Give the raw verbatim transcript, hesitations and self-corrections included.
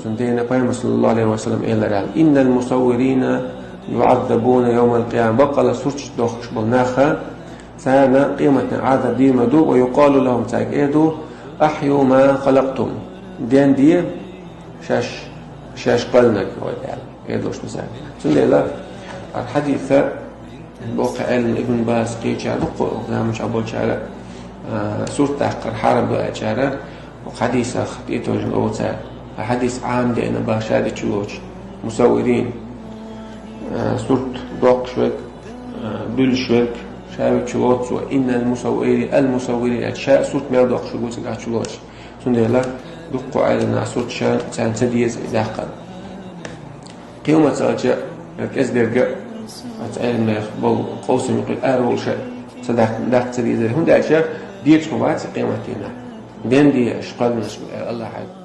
Цундела Пайхамар саллаллаху алейхи ва саллям элира аьлла: «إن المصورين يعذبون يوم القيامة». Бакъала сурташ дохкаш бола нах, царна къематдийнахьа Ӏазап дийр ма ду, «ويقال لهم», цаьрга эр ду: «أحيوا ما خلقتم». Денде шаьш, шаьш кхоьллинарг, вай аьлла, эр долаш ма цаьрга. Цундела хӀара хьадиса боккха Ӏилма Ибн Баз, кхечара, дукха заманчохь болчара, а, сурт даккхар хьарам ду аьлчара, хӀара хьадисах тӀетовжина оцара. ХӀара хьадис Ӏам деана бах ша дечу лоцу. Мусаввирин, а, сурт доккхуш верг, а, буьллуш верг, ша вичу лоцу цо. «إن المصورين», «المصورين», аьлча, ша сурт мел доккхуш верг ву цигахь чу лоцуш. Цундела дуккха Ӏилма нах сурт ша царна ца деза и даккхар. Кхин хӀума ца аьлча, кӀезигерга а цу Ӏилманех болу къовсам юкъе ара волуш ца даккха, даккха ца дезара. ХӀунда аьлча дезаш хӀума вац къематдийнахь. Денде шаьш кхоьллинарш, аьлла Аллахьа.